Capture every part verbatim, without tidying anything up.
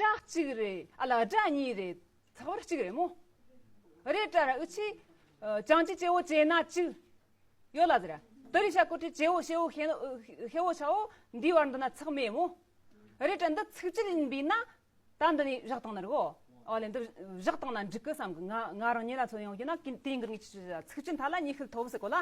སྒྲ་གཅིག་རེད། ཨ་ལ་སྒྲ་གཉིས་རེད། ཚེག་བར་གཅིག་རེད་མོ། རེད་དྲ་ར། འུ་ཆི་ཅང་ཅི་ཅེ་བོ་ཅེ་ན་གཅིག་ཡོད་ལ་ཟེར། དེ་རི་ཤ་ཀོ་ཁྲི་ཅེ་བོ་ཤེ་བོ་ཤེ་བོ་ཆ་བོ་འདི་བར་འདི་ན་ཚེག་མེད་མོ། རེད་དྲ་འདི་ཚིག་གཅིག་ཡིན་པས་ན། ད་འདི་ནས་བཞག་བཏང་ན་རེད་གོ། ཨོ་ལེ་འདི་བཞག་བཏང་ན་འགྲིག་གི་བསམ་གི། ང་ང་རང་ཉིད་ལ་མཚོན་ཡོང་རྒྱུ་ན་ཀིན་དེ་ཡིན་གི། ངས་ཅི་ཅི་ཚིག་གཅིག་མཐའ་ལ་ཉི་ཤུ་ཐོབ་ཟེར་གོ་ལ།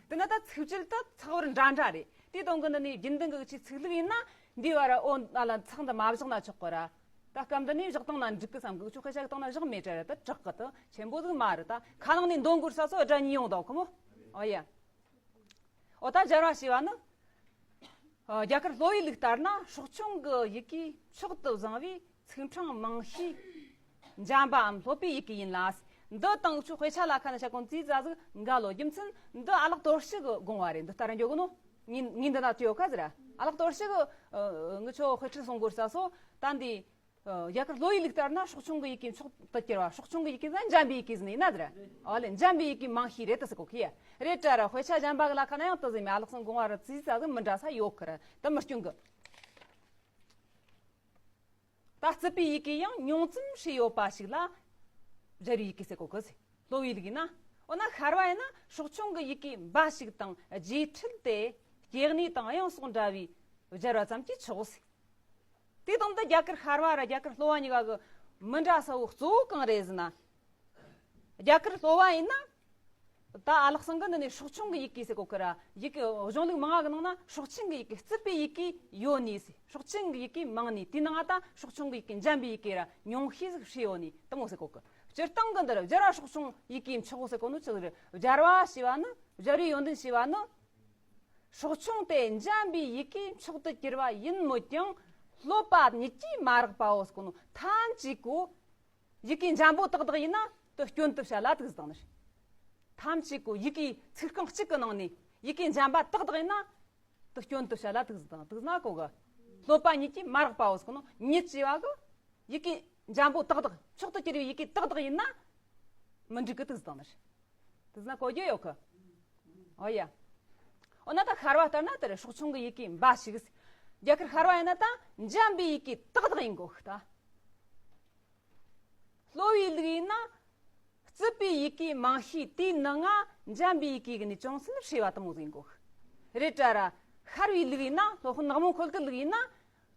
དེ་ན་ད་ཚིག་གཅིག་ད་ཚེག་བར་འདྲ་འདྲ་རེད། དེ་དོན་གི་འདི་ནས་རྒྱུན་ལྡན་གི་ཅི་ཚིག་ལུགས་ཡིན་ན་འདི་བར་ཨོ་ཨ་ལ་ཚེག་འདི་མ་བཞག་ན་ཆོག་གི་ར། ད་སྐབས་འདི་ནས་བཞག་བཏང་ན་འགྲིག་གི་བསམ་གི། འུ་ཆོ་དཔེ་ཆ་གི་སྟེང་ན་བཞག་མེད་དྲ་ར། ད་དྲག་གི་ད་ཆེན་པོ་ཟིག་མ་རེད། ད་ཁ་ནང་ནས་འདོན་དགོས་ས་སོ་སྒྲ་གཉིས་ཡོང་དོ་ཁོ་མོ། ཨོ་ཡ། ཨོ་ད་སྦྱར་བ་ཞེས་པ་ནི། ཨ། རྒྱ་གར་ལྷོ་པའི་ལུགས་ལྟར་ན་སྲོག་ཆུང་གི་ཡི་གེ་མཆོག་ཏུ་བཟུང་བའི་ཚིག་ཕྲེང་མང་ཤོས་འཇམ་པའམ་ལྷོད་པའི་ཡི་གེ་ཡིན་ལ། འདི་དང་འུ་ཆོ་དཔེ་ཆ་ལ་ཁ་ན་ཤ་ཀོང་ཙི་ཙ་ཟིག་འགའ་ལོ། རྒྱུ་མཚན་འདི་ཨ་ལགས་དོར་ཞི་གི་དགོངས་པ་རེད། འདི་ལྟར་འགྱོ་གི་ནོ། ངའི་ངའི་འདི་ན་ཅི་ཡོད་ཁ་ཟེར། ཨ་ལགས་དོར་ཞི་གི་ཨ་ངུ་ཆོ་དཔེ་ཁྲིད་གསུང་དགོས་ས་སོ་ད་འདི། རྒྱ་གར་ལྷོ་པའི་ལུགས་ལྟར་ན་སྲོག་ཆུང་གི་ཡི་གེ་མཆོག་ཏུ་གྱུར་པ། སྲོག་ཆུང་གི་ཡི་གེ་ཟེར་ན་འཇམ་པའི་ཡི་གེ་ཟེར་ན་ཡིན་ན་ཟེར། ཨོ་ལེ་འཇམ་པའི་ཡི་གེ་མང་ཤོས་རེད་དུ་ཟེར་གོ་ཁི་ཡ། རེད་དྲ་ར། དཔེ་ཆ་གཞན་པ་གི་ལ་ཁ་ན་ཡང་དུ་ཟེར་མེད། ཨ་ལགས་སང་དགོངས་པ་ར་ཙི་ཙ་ཟིག་མི་འདྲ་ས་ཡོད་ཁི་ར། དུ་མི་སྐྱོན་གི། ད་རྩིས་པའི་ཡི་གེ་ཡང་ཉུང་ཙམ་ཧྲིལ་ཡོད་པ་ཞིག་ལ་སྦྱར་བའི་ཡི་གེ་ཟེར་གོ་གི་ཟེར། ལྷོ་པའི་ལུགས་ཡིན་ན། འོ་ན་ཤར་བ་ཡིན་ན་སྲོག་ཆུང་གི་ཡི་གེ་འབའ་ཞིག་དང་རྗེས་ཁྲིད་དེ་སྐྱེ་གནས་དང་དབྱངས་སོགས་འདྲ་བའི་སྦྱར་བ་ཙམ་གྱིས་ཆོག་ཟེར། དེ་དང་དུ་རྒྱ་གར་ཤར་བ་ར་རྒྱ་གར་ལྷོ་བ་གཉིས་ཀ་གི་མི་འདྲ་ས་བོ་གཙོ་བོ་གང་རེད་ཟེར་ན། རྒྱ་གར་ལྷོ་བ་ཡིན་ན། ད་ཨ་ལགས་སང་གི་འདི་ནས་སྲོག་ཆུང་གི་ཡི་གེ་ཟེར་གོ་གི་ར། ཡི་གེ་གཞུང་ལུགས་མང་ང་གི་ནང་ན་སྲོག་ཆེན་གྱི་ཡི་གེ་རྩིས་པའི་ཡི་གེ་ཡོད་ནི་ཟེར། སྲོག་ཆེན་གྱི་ཡི་གེ་མང་ནི་དེའི་ནང་ང་ད་སྲོག་ཆུང་གི་ཡི་གེ་འཇམ་པའི་ཡི་གེ་ར་ཉུང་ཤས་ཟིག་ཧྲིལ་ཡོད་ནི་དུ་མོ་ཟེར་གོ་གི། སྤྱིར་བཏང་གི་འདིར་སྦྱར་བ་སྲོག་ཆུང་ཡི་གེ་མཆོག་ཟེར་གོ་ནོ་ཆི་ཟིག་རེད། སྦྱར་བ་ཞེས་པ་ནི། སྦྱར་བའི་ཡོན་ཏན་ཞེས་པ་ནི། སྲོག་ཆུང་སྟེ་འཇམ་པའི་ཡི་གེ་མཆོག་ཏུ་གྱུར་པ་ཡིན་མོད་ཀྱང་། ཀློད་པ་ཉིད་ཀྱིས་མ་རེག་པའོ་ཟེར་གོ་ནོ། ཐམས་ཅད་གོ། ཡི་གེ་འཇམ་པོ་ཏག་ཏག་ཡིན་ན་དུ་སྐྱོན་དུ་བཤད་ལ་དུག་ཟིག་དང་ནི། ཐམས་ཅད་གོ་ཡི་གེ་ཚིག་རྐང་གཅིག་གི་ནང་ནས་ཡི་གེ་འཇམ་པ་ཏག་ཏག་ཡིན་ན་དུ་སྐྱོན་དུ་བཤད་ལ་དུག་ཟིག་དང་དུག་ན་གོ་གི། ཀློད་པ་ཉིད་ཀྱིས་མ་རེག་པའོ་ཟེར་གོ་ནོ། ཉིད་ཅེས་པ་གི་ཡི་གེ་འཇམ་པོ་ཏག་ཏག་མཆོག་ཏུ་གྱུར་པའི་ཡི་གེ་ཏག་ཏག་ཡིན་ན་མི་འགྲིག་གི་དུག་ཟིག་དང་ནི། དུག་ན་གོ་རྒྱུ་ཡོད་གི། ཨོ་ཡ། འོ་ན་ད་ཤར་བ་ལྟར་ན་དེར་སྲོག་ཆུང་གི་ཡི་གེ་འབའ་ཞིག་ཟེར། རྒྱ་གར་ཤར་བ་ཡིན་ན་ད་འཇམ་པའི་ཡི་གེ་ཏག་ཏག་ཡིན་གོ་གི་ད། ལྷོ་པའི་ལུགས་ཡིན་ན། རྩིས་པའི་ཡི་གེ་མང་ཤས་དེའི་ནང་ང་འཇམ་པའི་ཡི་གེ་གི་ནི་ཅུང་ཟད་ཧྲིལ་བ་དུ་མོ་ཟིག་གོ། རེད་དྲ་ར། ཤར་བའི་ལུགས་ཡིན་ན། སློབ་དཔོན་ནག་མོ་ཁོལ་གི་ལུགས་ཡིན་ན།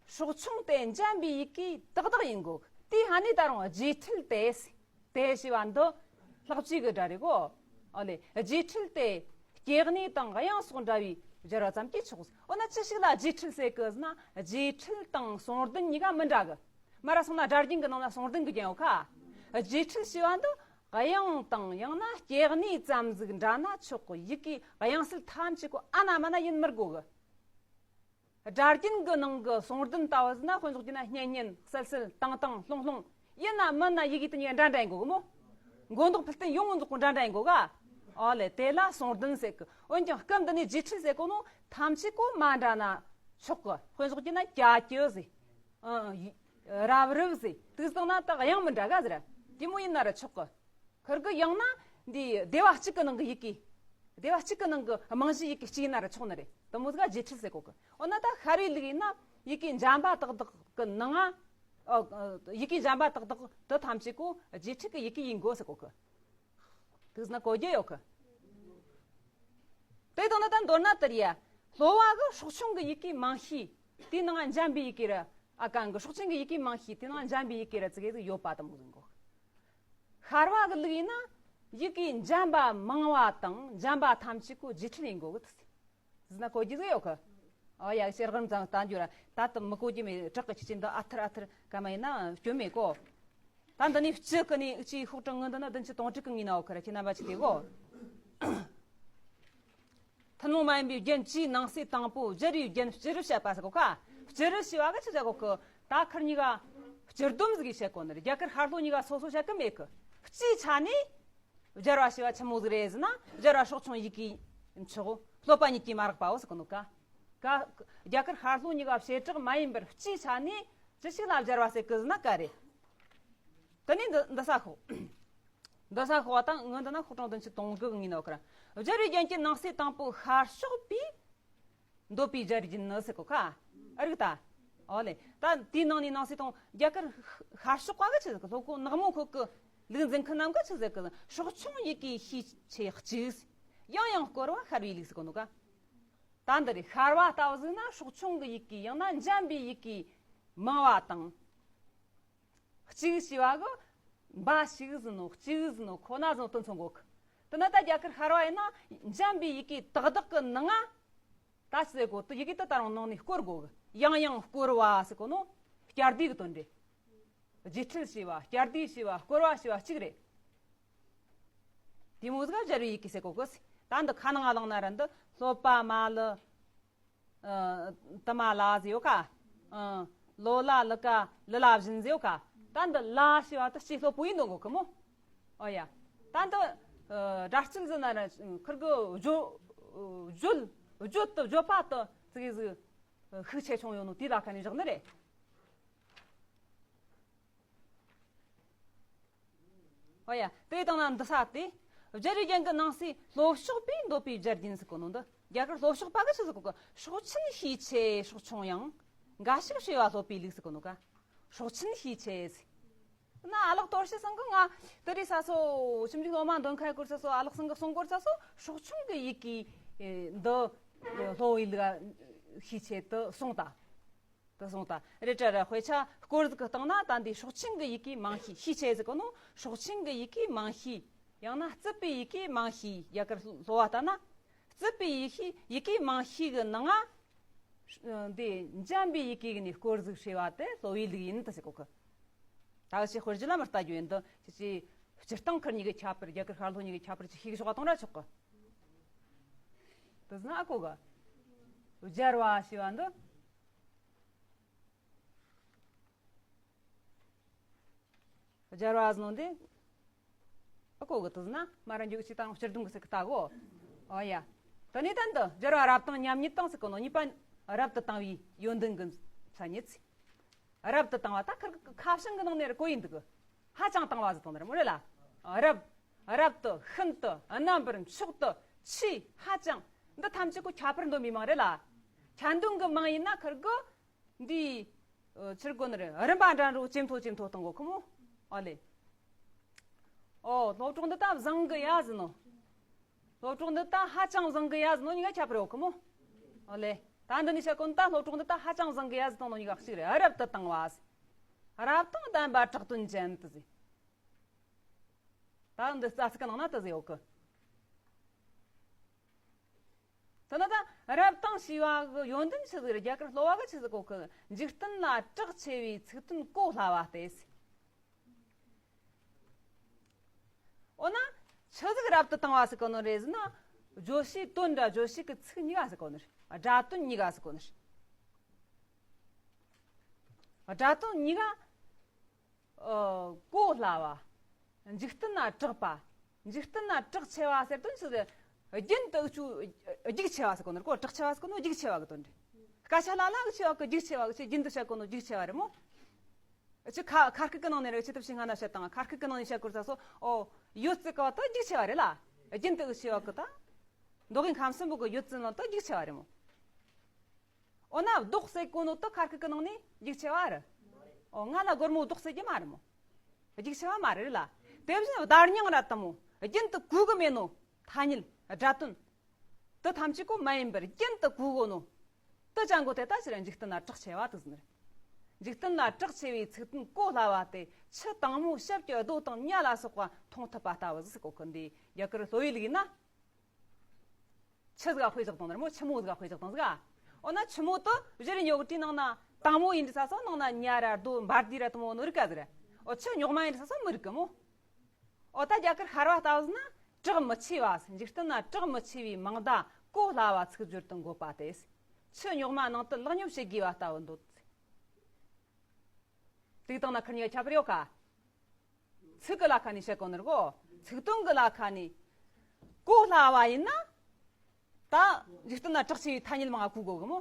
སྲོག་ཆུང་སྟེ་འཇམ་པའི་ཡི་གེ་ཏག་ཏག་ཡིན་གོ། དེའི་ཧ་ནི་ད་རུང་རྗེས་ཁྲིད་དེ། དེ་ཞེས་པ་འདི་ལྷག་བཅས་ཀྱི་སྒྲ་རེད་གོ། ཨོ་ལེ། རྗེས་ཁྲིད་དེ། སྐྱེ་གནས་དང་དབྱངས་སོགས་འདྲ་བའི་སྦྱར་བ་ཙམ་གྱིས་ཆོག། འོ་ན་ཅི་ཞིག་ལ་རྗེས་ཁྲིད་ཟེར་གི་ཟེར་ན། རྗེས་ཁྲིད་དང་ཟུང་ལྡན་གཉིས་ཀ་མི་འདྲ་གི། མ་ར་སོང་ན་སྒྲ་རྒྱན་གྱི་ནང་ན་ཟུང་ལྡན་གྱི་རྒྱན་ཡོད་ཁ། རྗེས་ཁྲིད་ཞེས་པ་འདི་དབྱངས་དང་ཡང་ན་སྐྱེ་གནས་ཙམ་ཟིག་འདྲ་ན་ཆོག་གི། ཡི་གེ་དབྱངས་གསལ་ཐམས་ཅད་གོ་ཨ་ན་མ་ན་ཡིན་མི་དགོས་གི། སྒྲ་རྒྱན་གྱི་ནང་གི་ཟུང་ལྡན་ལྟ་བུ་ཟེར་ན་དཔེ་འཇོག་རྒྱུ་ན་སྙན་སྙན་གསལ་གསལ་དྭངས་དྭངས་ལྷུང་ལྷུང་ཡིན་ན་མིན་ན་ཡི་གེ་དེ་གཉིས་འདྲ་འདྲ་ཡིན་དགོས་གི་མོ། མགོ་འདོགས་ཕུལ་སྟེ་ཡོང་ངོ་འཛོག་གོ་འདྲ་འདྲ་ཡིན་དགོས་ག། ཨོ་ལེ་དེ་ལ་ཟུང་ལྡན་ཟེར་གི། འོན་ཀྱང་སྐབས་འདི་ནས་རྗེས་ཁྲིད་ཟེར་གོ་ནོ་ཐམས་ཅད་གོ་མ་འདྲ་ན་ཆོག་གི། དཔེ་འཇོག་རྒྱུ་ན་ཀྱ་ཀྱི་ཟེར། ཨ། རབ་རིབ་ཟེར་དུས་སྟེང་ན་ད་དབྱངས་མི་འདྲ་ག་ཟེར། དེ་མོ་ཡིན་ན་ར་ཆོག་གི། ཁིར་གི་ཡང་ན་འདི་སྡེ་བ་གཅིག་གི་ནང་གི་ཡི་གེ། སྡེ་བ་གཅིག་གི་ནང་གི་རྨང་གཞིའི་ཡི་གེ་གཅིག་ཡིན་ན་ར་ཆོག་ནི་རེད། དེ་མོ་ཟིག་རྗེས་ཁྲིད་ཟེར་གོ་གི། འོ་ན་ད་ཤར་བའི་ལུགས་ཡིན་ན་ཡི་གེ་འཇམ་པ་ཏག་ཏག་གི་ནང་ང་། ཨ། ཡི་གེ་འཇམ་པ་ཏག་ཏག་དེ་ཐམས་ཅད་གོ་རྗེས་ཁྲིད་ཀྱི་ཡི་གེ་ཡིན་དགོས་ཟེར་གོ་གི། དེ་ཟེར་ན་གོ་རྒྱུ་ཡོད་གི། དེ་དང་ན་ད་མདོར་ན་དེ་རེད་ཡ། ལྷོ་བ་གི་སྲོག་ཆུང་གི་ཡི་གེ་མང་ཤས་དེའི་ནང་ང་འཇམ་པའི་ཡི་གེ་ར། ཨ་གང་གི་སྲོག་ཆེན་གྱི་ཡི་གེ་མང་ཤས་དེའི་ནང་ང་འཇམ་པའི་ཡི་གེ་ར་ཙི་གེ་ཟིག་ཡོད་པ་དེ་མོ་ཟིག་གོ། ཤར་བ་གི་ལུགས་ཡིན་ན་ཡི་གེ་འཇམ་པ་མང་བ་དང་འཇམ་པ་ཐམས་ཅད་གོ་རྗེས་ཁྲིད་ཡིན་དགོས་གི་དེ་ཟེར་ན་གོ་རྒྱུ་ཟིག་ཡོད་གི། ཨོ་ཡ་ཤེར་གར་ཙང་བསྟན་རྒྱུ་ར་ད་དུ་མི་གོ་རྒྱུ་མེད། བྲག་གི་ཆུ་ཆེན་འདི་ཨ་ཐུར་ཨ་ཐུར་ག་མ་ཡིན་ན་སྐྱོན་མེད་གོ། ད་འདི་ནས་སྤྱི་གི་ནས་ཨུ་ཆི་ཤོག་གྲངས་ངོ་འདི་ན་བདུན་ཅུ་དོན་དྲུག་གི་ངོས་ན་ཡོད་གི་ར། ཁྱེད་རྣམ་པ་ཅི་དེ་གོ། ཐུན་མོང་མ་ཡིན་པའི་རྒྱན་བཅུའི་ནང་གསེས་དང་པོ་སྦྱར་བའི་རྒྱན་སྤྱི་རུ་བཤད་པ་ཟེར་གོ་ཁ། སྤྱི་རུ་ཞེས་པ་གི་ཆི་ཟེར་གོ་གི། ད་ཁིར་གཉིས་ཀ་སྤྱི་སྡོམ་ཟིག་གིས་བཤད་གོ་ནི་རེད། རྒྱ་གར་ཤར་ལྷོ་གཉིས་ཀ་སོ་སོ་བཤད་གི་མེད་གི། སྤྱིའི་ཆ་ནས་སྦྱར་བ་ཞེས་པ་ཆི་མོ་ཟིག་རེད་ཟེར་ན། སྦྱར་བ་སྲོག་ཆུང་ཡི་གེ་མཆོག་ཀློད་པ་ཉིད་ཀྱིས་མ་རེག་པའོ་ཟེར་གི་འདུག་ག། ག། རྒྱ་གར་ཤར་ལྷོ་གཉིས་ཀ་བྱེ་བྲག་མ་ཡིན་པར་སྤྱིའི་ཆ་ནས་ཅི་ཞིག་ལ་སྦྱར་བ་ཟེར་གི་ཟེར་ན་ག་རེད། དེ་ནས་འདི་འདི་ས་ཤོག་འདི་ས་ཤོག་བ་དང་ངོ་འདི་ན་ཤོག་གྲངས་བདུན་ཅུ་དོན་དགུ་གི་ངོས་ནས་ཡོད་གི་ར། སྦྱར་བའི་རྒྱན་གྱི་ནང་གསེས་དང་པོ་ཤར་ཕྱོགས་པས་འདོད་པའི་སྦྱར་རྒྱུན་ནི་ཟེར་གོ་ཁ། ཨ་རིག་ད། ཨོ་ལེ། ད་དེའི་ནང་ནས་ནང་སྲིད་དང་རྒྱ་གར་ཤར་ཕྱོགས་པ་གི་ཆི་ཟེར་གི། སློབ་དཔོན་ནག་མོ་ཁོ་གི་ལུགས་འཛིན་མཁན་རྣམས་གི་ཆི་ཟེར་གི། སྲོག་ཆུང་ཡི་གེ་ཤས་ཆེ་གཅིག། ཡང་ཡང་བསྐོར་བ་ཤར་བའི་ལུགས་ཟེར་གོ་ནོ་ག། ད་འདི་རེད། ཤར་བ་ལྟ་བུ་ཟིག་ན་སྲོག་ཆུང་གི་ཡི་གེ། ཡང་ན་འཇམ་པའི་ཡི་གེ་མང་བ་དང་། གཅིག་ཞེས་པ་གི་འབའ་ཞིག་ཟེར་ནོ། གཅིག་ཟེར་ནོ། ཁོ་ན་ཟེར་ནོ་དེ་མཚོན་གོ་གི། དེ་ན་ད་རྒྱ་གར་ཤར་བ་ཡིན་ན་འཇམ་པའི་ཡི་གེ་ཏག་ཏག་གི་ནང་ང་ད་ཆི་ཟེར་གོ། དེ་ཡི་གེ་དེ་ད་རུང་ནང་ནས་བསྐོར་གོ་གི། ཡང་ཡང་བསྐོར་བ་ཟེར་གོ་ནོ་བསྐྱར་ཟློས་གི་དོན་རེད། བརྗེ་ཁྲིད་བྱས་པ། བསྐྱར་ཟློས་བྱས་པ། བསྐོར་བ་བྱས་པ་གཅིག་རེད། དེ་མོ་ཟིག་སྦྱར་བའི་ཡི་གེ་ཟེར་གོ་གི། ད་འདི་ཁ་ནང་ང་བླངས་ན་ར་འདི་སློབ་པ་མ་ལུ། ཨ། དུ་མ་ལ་ཟེར་ཡོད་ཀ། ཨ། ལོ་ལ་ལུ་ཀ་ལུ་ལ་བཞིན་ཟེར་ཡོད་ཀ། ད་འདི་ལ་ཞེས་པ་དེ་སྤྱི་སློབ་བུ་ཡིན་ནོ་གོ་གི་མོ། ཨོ་ཡ། ད་འདི་ཨ། སྒྲ་སྐྱེད་ཟེར་ན་ར་ཁིར་གི་བརྗོད། བརྗོད། བརྗོད་དུ་བརྗོད་པ་དེ་ཙིག་ཟིག་ཤུགས་ཆེ་ཆུང་ཡོད་ནོ་དེ་ལ་ཁ་ནས་བཞག་ནི་རེད། ཨོ་ཡ། དེ་དང་ན་འདི་ས་དེ། སྦྱར་བའི་རྒྱན་གྱི་ནང་གསེས་ལྷོ་ཕྱོགས་པས་འདོད་པའི་སྦྱར་རྒྱན་ཟེར་གོ་ནོ་འདི། རྒྱ་གར་ལྷོ་ཕྱོགས་པ་གི་ཆི་ཟེར་གོ་གི། སྲོག་ཆེན་ཤས་ཆེ་སྲོག་ཆུང་ཡང་། འགའ་ཞིག་བྱེ་བ་སློབ་པའི་ལུགས་ཟེར་གོ་ནོ་ག། སྲོག་ཆེན་ཤས་ཆེ་ཟེར། ན་ཨ་ལགས་དོར་ཞི་ཚང་གི་ང་དེ་རིང་ས་སོ་ཞིབ་འཇུག་སློབ་མ་འདོན་ཁ་སྐོར་ས་སོ་ཨ་ལགས་ཚང་གི་གསུང་སྐོར་ས་སོ་སྲོག་ཆུང་གི་ཡི་གེ་འདི་ལྷོ་བའི་ལུགས་ཤས་ཆེ་དུ་གསུངས་ད། དུ་སོང་ད། རེད་དྲ་ར། དཔེ་ཆ་སྐོར་ཟིག་གི་སྟེང་ན་ད་འདི་སྲོག་ཆེན་གྱི་ཡི་གེ་མང་ཤས། ཤས་ཆེ་ཟེར་གོ་ནོ་སྲོག་ཆེན་གྱི་ཡི་གེ་མང་ཤས། ཡང་ན་རྩུབ་པའི་ཡི་གེ་མང་ཤས། རྒྱ་གར་སློབ་པ་ལྟ་ན་རྩུབ་པའི་ཡི་གེ་ཡི་གེ་མང་ཤས་ཀྱི་ནང་ང་འདི་འཇམ་པའི་ཡི་གེ་གི་ནས་སྐོར་ཟིག་བྱས་པ་དེ་སློབ་པའི་ལུགས་ཡིན་དུ་ཟེར་གོ་གི། ད་ཅི་དཔེར་བརྗོད་ལ་མི་ལྟ་རྒྱུ་ཡིན། འདི་ཅི་ཅི་སྤྱིར་བཏང་ཁུར་གཉིས་ཀྱི་ཁྱད་པར། རྒྱ་གར་ཤར་ལྷོ་གཉིས་ཀྱི་ཁྱད་པར་ཅི་ཤེས་གི་ཞོག་ག་གཏོང་ར་ཆོག་གི། དེ་ཟིན་ཨ་གོ་གི། སྦྱར་བ་ཞེས་པ་འདི། སྦྱར་བ་ཟེར་ནོ་འདི། ཨ་གོ་གི། དེ་ཟིན་ན་མ་ར་འཇུག་ཅིག་དང་སྤྱིར་བཏང་གི་ཟེར་གི་ལྟ་གོ། ཨོ་ཡ། དེ་ནས་ད་འདི་སྦྱར་བ་རབ་དང་མཉམ་ཉིད་དང་ཟེར་གོ་ནོ། གཉིས་པ་རབ་ཏུ་བཏང་བའི་ཡོན་ཏན་གྱི་མཚན་ཉིད། རབ་ཏུ་བཏང་བ་ད་ཁིར་གི་ཁ་བྱང་གི་ནང་ནས་ར་གོ་ཡིན་འདུག་གི། ཧ་ཅང་བཏང་བ་ཟེར་བཏང་ནི་རེད་མོ། རེད་ལ། རབ། རབ་ཏུ། ཤིན་ཏུ། རྣམ་པར། མཆོག་ཏུ། ཆེས། ཧ་ཅང་། འདི་ཐམས་ཅད་ཀོ་ཁྱད་པར་འདོན་པའི་མིང་རེད་ལ། ཁྱད་འདོན་གྱི་མིང་ཡིན་ན་ཁིར་གི་འདི། ཨ། ཕྱིར་གོ་ནི་རེད། རིམ་པ་འདྲ་འགྲོ་ཇེ་མཐོ་ཇེ་མཐོ་གཏོང་གོ་གི་མོ། ཨོ་ལེ། ཨོ་སློབ་གྲོགས་འདི་ད་བཟང་གི་ཡ་ཟེར་ནོ། སློབ་གྲོགས་འདི་ད་ཧ་ཅང་བཟང་གི་ཡ་ཟེར་ནོ་གཉིས་ཀ་ཁྱད་པར་ཡོད་གི་མོ། ཨོ་ལེ། ད་འདི་ནས་བཤད་གོ་ནི་ད་སློབ་གྲོགས་འདི་ད་ཧ་ཅང་བཟང་གི་ཡ་ཟེར་བཏང་ནོ་གཉིས་ཀ་གཅིག་རེད། རབ་ཏུ་བཏང་བ་ཟེར། རབ་དང་ལྡན་པ་གྲགས་དོན་ཅན་དུ་ཟེར། ད་འདི་རྩ་ཚིག་གི་ནང་ན་དུ་ཟེར་ཡོད་གི། དེ་ན་ད་རབ་དང་ཞེས་པ་གི་ཡོན་ཏན་ཆི་ཟིག་རེད། རྒྱ་གར་སློབ་པ་གི་ཆི་ཟིག་གོ་གི། འཇིག་རྟེན་ལ་གྲགས་ཆེ་བའི་ཚིག་དོན་གོ་སླ་བ་སྟེ། འོ་ན་ཆི་ཟིག་རབ་ཏུ་བཏང་བ་ཟེར་གོ་ནོ་རེད་ཟེར་ན། བརྗོད་བྱའི་དོན་ར་བརྗོད་བྱེད་ཀྱི་ཚིག་གཉིས་ཀ་ཟེར་གོ་ནི་རེད། སྒྲ་དོན་གཉིས་ཀ་ཟེར་གོ་ནི་རེད། སྒྲ་དོན་གཉིས་ཀ་ཨ། གོ་སླ་བ། འཇིག་རྟེན་ན་གྲགས་པ། འཇིག་རྟེན་ན་གྲགས་ཆེ་བ་ཟེར་དོན་ཆི་ཟེར། རྒྱུན་དུ་འུ་ཆོ་རྒྱུགས་ཆེ་བ་ཟེར་གོ་ནི་རེད་གོ། གྲགས་ཆེ་བ་ཟེར་གོ་ནི་རྒྱུགས་ཆེ་བ་གི་དོན་རེད། སྐད་ཆ་ལ་ལ་གི་ཆེ་བ་གི་རྒྱུགས་ཆེ་བ་གི་ཆེ། རྒྱུན་དུ་བཤད་གོ་ནོ་རྒྱུགས་ཆེ་བ་རེད་མོ། ཨ་ཅི་ཁ་ཁ་སྐད་གི་ནང་ནས་རེད། ཆེ་ཐབས་ཤིག་སྔ་ན་བཤད་དང་། ཁ་སྐད་གི་ནང་ནས་བཤད་དགོས་ས་སོ། ཨོ། ཡོད་ཚིག་ག་བ་ད་རྒྱུགས་ཆེ་བ་རེད་ལ། རྒྱུན་དུ་གི་ཆེ་བ་གི་ད། མདོ་དབུས་ཁམས་གསུམ་པོ་གི་ཡོད་ཚིག་ནང་ད་རྒྱུགས་ཆེ་བ་རེད་མོ། འོ་ན་བདོག་ཟེར་གོ་ནོ་ད་ཁ་སྐད་གི་ནང་ནས་རྒྱུགས་ཆེ་བ་རེད། ཨོ་ང་ལ་སྒོར་མོ་བདོག་ཟེར་རྒྱུ་མ་རེད་མོ། རྒྱུགས་ཆེ་བ་མ་རེད་ལ། དེ་བཞིན་བརྡ་རྙིང་ར་དང་མོ། རྒྱུན་དུ་གོ་གི་མེད་ནོ། ཐ་སྙད། སྒྲ་དོན། དེ་ཐམས་ཅད་གོ་མ་ཡིན་པར་རྒྱུན་དུ་གོ་གོ་ནོ། དེ་ཅང་གོ་དེ་ད་ཕྱིར་འཇིག་རྟེན་ན་གྲགས་ཆེ་བ་དེ་ཟེར། འཇིག་རྟེན་ན་གྲགས་ཆེ་བའི་ཚིག་དོན་གོ་སླ་བ་སྟེ། ཆུ་དྭངས་མོ་ཞབས་ཀྱི་རྡོ་དང་ཉ་ལ་སོགས་པ་མཐོང་ཐུབ་པ་ལྟ་བུ་ཟིག་གོ་གི། འདི་རྒྱ་གར་སློབ་པའི་ལུགས་ཡིན་ན། ཆུ་ཟིག་དཔེ་བཞག་དང་ནི་རེད་མོ། ཆུ་མོ་ཟིག་དཔེ་བཞག་དང་ཟིག་ཨ། འོ་ན་ཆུ་མོ་དེ་གཞི་རིག་ཉོ་གི་དེའི་ནང་ན་དྭངས་མོ་ཡིན་དུས་ས་སོ་ནང་ན་ཉ་ར་རྡོ་འབར་དི་ར་དེ་མོ་ནོ་རིག་ག་ཟིག་རེད། འོ་ཆུ་རྙོག་མ་ཡིན་དུས་ས་སོ་མི་རིག་གི་མོ། འོ་ད་རྒྱ་གར་ཤར་བ་ལྟ་བུ་ཟིག་ན་གྲགས་མི་ཆེ་བ། འཇིག་རྟེན་ན་གྲགས་མི་ཆེ་བའི་མིང་བརྡ་གོ་སླ་བ་ཚིག་སྦྱོར་དུ་འགོད་པ་སྟེ། ཆུ་རྙོག་མ་ནང་དུ་ལག་སྙོབ་བྱེད་དགོས་པ་ལྟ་བུ་འདོད། དེ་དང་ན་ཁ་གཉིས་ཀ་ཁྱད་པར་ཡོད་ཀ། ཚིག་གི་ལ་ཁ་ནས་བཤད་གོ་ནི་རེད་གོ། ཚིག་དོན་གི་ལ་ཁ་ནས་གོ་སླ་བ་ཡིན་ན། ད་འཇིག་རྟེན་ན་གྲགས་ཆེ་བའི་ཐ་སྙད་མང་ང་གོ་དགོས་གི་མོ།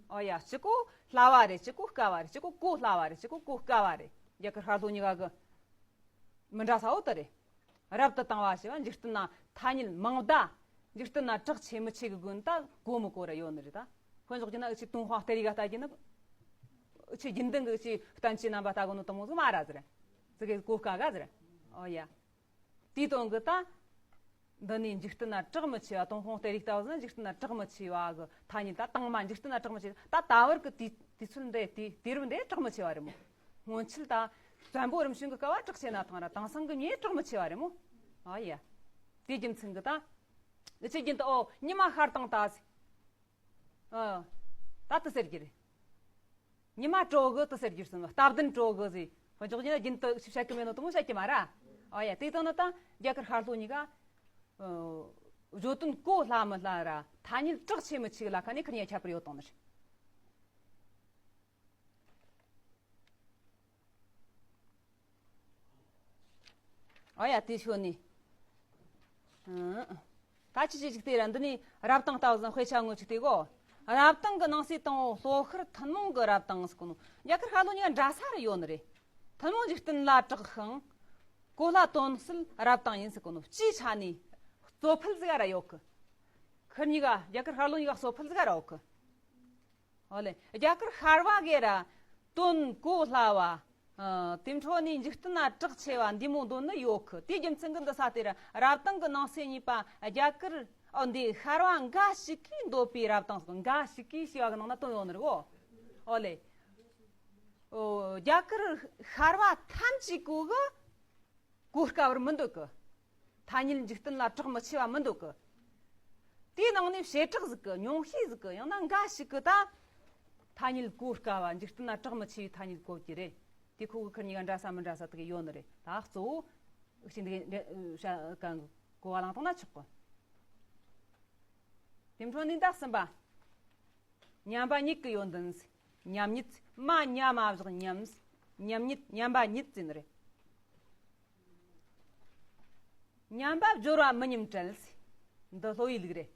ཨོ་ཡ། གཅིག་གོ་སླ་བ་རེད། གཅིག་གོ་དཀའ་བ་རེད། གཅིག་གོ་གོ་སླ་བ་རེད། གཅིག་གོ་གོ་དཀའ་བ་རེད། རྒྱ་གར་ཤར་ལྷོ་གཉིས་ཀ་གི་མི་འདྲ་ས་བོ་དེ་རེད། རབ་ཏུ་བཏང་བ་ཞེས་པ་འཇིག་རྟེན་ན་ཐ་སྙད་མིང་བརྡ། འཇིག་རྟེན་ན་གྲགས་ཆེ་མི་ཆེ་གི་སྒོ་ནས་ད་གོ་མི་གོ་ར་ཡོད་ནི་རེད་ད། དཔེ་འཇོག་རྒྱུ་ན་འུ་ཆོས་ཏུན་ཧོང་སྟེ་རི་ག་ལྟ་རྒྱུ་ན། ཆེ་རྒྱུན་ལྡན་གྱི་ཆེ་བསྟན་བཅོས་རྣམ་པ་ལྟ་གོ་ནོ་དང་མོ་ཟིག་མ་ར་ཟེར། ཙི་གེ་གོ་དཀའ་ག་ཟེར། ཨོ་ཡ། དེའི་དོན་གྱི་ད། འདི་ནི་འཇིག་རྟེན་ན་གྲགས་མི་ཆེ་བ། ཏུན་ཧོང་གཏེར་ཡིག་ལྟ་བུ་ཟིག་ན་འཇིག་རྟེན་ན་གྲགས་མི་ཆེ་བ་གི་ཐ་སྙད་ད་དང་མ་འཇིག་རྟེན་ན་གྲགས་མི་ཆེ་ད་ད་བར་གི་དུས་དུས་ཚོད་འདི་དུས་དུས་རབས་འདི་གྲགས་མི་ཆེ་བ་རེད་མོ། སྔོན་ཆད་ད་བཙན་པོ་རིམ་བྱོན་གྱི་སྐབས་བ་གྲགས་ཆེ་ན་ཐང་ར་དེང་སང་གི་མྱི་གྲགས་མི་ཆེ་བ་རེད་མོ། ཨ་ཡ། དེ་རྒྱུ་མཚན་གྱི་ད། འདི་ཆེ་རྒྱུན་དུ་ཨོ་ཉི་མ་ཤར་དང་ད་ཟེར། ཨ། ད་དུ་ཟེར་གྱི་རེད། ཉི་མ་དྲོ་གི་དུ་ཟེར་གྱི་རེད་སམ། སྟབས་བདུན་དྲོ་གི་ཟེར། དཔེ་འཇོག་རྒྱུ་ན་རྒྱུན་དུ་ཞིབ་བཤད་གི་མེད་ནོ་དུ་མོ་བཤད་ཀྱི་མ་ར། ཨ་ཡ། དེ་དང་ནི་ད་རྒྱ་གར་ཤར་ལྷོ་གཉིས་ཀ། ཨ། བརྗོད་དོན་གོ་སླ་མི་སླ་ར་ཐ་སྙད་གྲགས་ཆེ་མི་ཆེ་གི་ལ་ཁ་ནས་ཁུར་གཉིས་ཁྱད་པར་ཡོད་དང་ནི་རེད། ཨ་ཡ། དེ་ཤོད་ནི། ཨང་། ད་ཅི་ཅི་ཅིག་དེ་ར་འདི་ནི་རབ་དང་ལྟ་བུ་ཟིན་དཔེ་ཆ་ངོ་ཅིག་དེ་གོ། རབ་དང་གི་ནང་གསེས་དང་པོ་ལྷོ་ཤར་ཐུན་མོང་གི་རབ་དང་ཟེར་གོ་ནོ། རྒྱ་གར་ཤར་ལྷོ་གཉིས་ཀ་འདྲ་ས་ར་ཡོད་ནི་རེད། ཐུན་མོང་འཇིག་རྟེན་ལ་གྲགས་ཤིང་། གོ་སླ་དོན་གསལ་རབ་དང་ཡིན་ཟེར་གོ་ནོ། སྤྱིའི་ཆ་ནས་གཙོ་ཕལ་ཟིག་ར་ཡོད་གི། ཁུར་གཉིས་ཀ་རྒྱ་གར་ཤར་ལྷོ་གཉིས་ཀ་གཙོ་ཕལ་ཟིག་ར་ཡོད་གི། ཨོ་ལེ། རྒྱ་གར་ཤར་བ་གི་ར་དོན་གོ་སླ་བ། ཨ། དེ་འཕྲོ་ནས་འཇིག་རྟེན་ན་གྲགས་ཆེ་བ་འདི་མོ་འདོན་ནི་ཡོད་གི། དེའི་རྒྱུ་མཚན་གྱིས་འདི་ས་དེ་ར་རབ་དང་གི་ནང་གསེས་གཉིས་པ་རྒྱ་གར། ཨོ། འདི་ཤར་བ་འགའ་ཞིག་གིས་འདོད་པའི་རབ་དང་ཟེར། འགའ་ཞིག་གིས་ཞེས་པ་གི་ནང་ན་དོན་ཡོད་ནི་རེད་གོ། ཨོ་ལེ། ཨོ། རྒྱ་གར་ཤར་བ་ཐམས་ཅད་གོ་གི། གོ་དཀའ་བར་མི་འདོད་གི། ཐ་སྙད་འཇིག་རྟེན་ལ་གྲགས་མི་ཆེ་བ་མི་འདོད་གི། དེའི་ནང་ནས་བྱེ་བྲག་ཟིག་གི། ཉུང་ཤས་ཟིག་གི། ཡང་ན་འགའ་ཞིག་གི་ད། ཐ་སྙད་གོ་དཀའ་བ། འཇིག་རྟེན་ལ་གྲགས་མི་ཆེ་བའི་ཐ་སྙད་གོ་གི་རེད། དེ་ཁོ་གི་ཁུར་གཉིས་ཀ་འདྲ་ས་མི་འདྲ་ས་དེ་གི་ཡོད་ནི་རེད། ད་གཙོ་བོ་ཨུ་ཆི་འདི་གི་འདྲ་ཤ་གང་གི་གོ་བ་བླངས་བཏང་ན་ཆོག་གི། དེ་འཕྲོ་ནས་ད་གསུམ་པ། མཉམ་པ་ཉིད་ཀྱི་ཡོན་ཏན་ཟེར། མཉམ་ཉིད། མ་ཉ་མ་བཞག་མཉམ་ཟེར། མཉམ་ཉིད། མཉམ་པ་ཉིད་ཟེར་ནི་རེད། མཉམ་པ་སྦྱོར་བ་མི་ཉམས་བྲལ་ཟེར། འདི་སློབ་བུའི་ལུགས་རེད།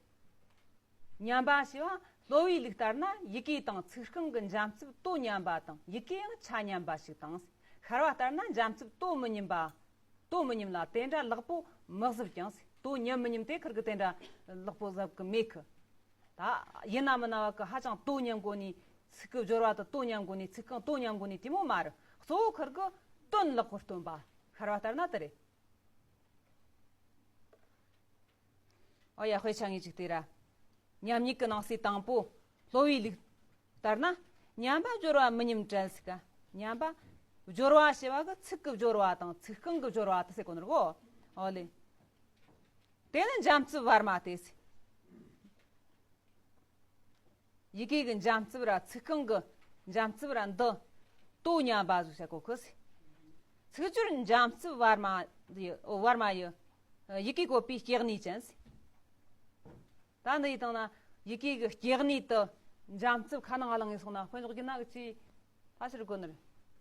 མཉམ་པ་ཞེས་པ་སློབ་བུའི་ལུགས་ལྟར་ན་ཡི་གེ་དང་ཚིག་རྐང་གི་འཇམ་རྩུབ་དོ་མཉམ་པ་དང་། ཡི་གེ་ཡང་ཆ་མཉམ་པ་ཞིག་དང་། ཤར་བ་ལྟར་ན་འཇམ་རྩུབ་དོ་མི་མཉམ་པ། དོ་མི་མཉམ་ལ་དེ་འདྲ་ལེགས་པོ་མི་གཟབ་ཀྱང་ཟེར། དོ་མཉམ་མི་མཉམ་དེ་ཁུར་གི་དེ་འདྲ་ལེགས་པོ་གཟབ་གི་མེད་གི། ད་ཡིན་ན་མིན་ན་བ་གི་ཧ་ཅང་དོ་མཉམ་གོ་ནི། ཚིག་གི་སྦྱོར་བ་དང་དོ་མཉམ་གོ་ནི། ཚིག་རྐང་དོ་མཉམ་གོ་ནི་དེ་མོ་མ་རེད། གཙོ་བོ་ཁུར་གི་དོན་ལེགས་པོ་སྟོན་པ། ཤར་བ་ལྟར་ན་དེ་རེད། ཨོ་ཡ། དཔེ་ཆ་ངེས་ཅིག་དེ་ར། མཉམ་ཉིད་ཀྱི་ནང་གསེས་དང་པོ། སློབ་བུའི་ལུགས་ལྟར་ན། མཉམ་པ་སྦྱོར་བ་མི་ཉམས་བྲལ་ཟེར་ག། མཉམ་པ། སྦྱོར་བ་ཞེས་པ་གི་ཚིག་གི་སྦྱོར་བ་དང་ཚིག་རྐང་གི་སྦྱོར་བ་དེ་ཟེར་གོ་ནོ་རེད་གོ། ཨོ་ལེ། དེ་ནི་འཇམ་རྩུབ་བར་མ་སྟེ་ཟེར། ཡི་གེ་གི་འཇམ་རྩུབ་ར་ཚིག་རྐང་གི་འཇམ་རྩུབ་ར་འདི་དོ་མཉམ་པ་ཟིག་བྱ་གོ་གི་ཟེར། ཚིག་སྦྱོར་འཇམ་རྩུབ་བར་མ་ཡི། བར་མ་ཡི། ཡི་གེ་བཀོད་པའི་སྐྱེ་གནས་ཅན་ཟེར། ད་འདི་ཡི་སྟེང་ན་ཡི་གེ་གི་སྐྱེ་གནས་དུ་འཇམ་རྩུབ་ཁ་ནང་ང་ལངས་ངེས་སོང་ན། དཔེ་འཇོག་རྒྱུ་ན་གི་ཅི། ད་ཕྱིར་གོ་ནི་རེད།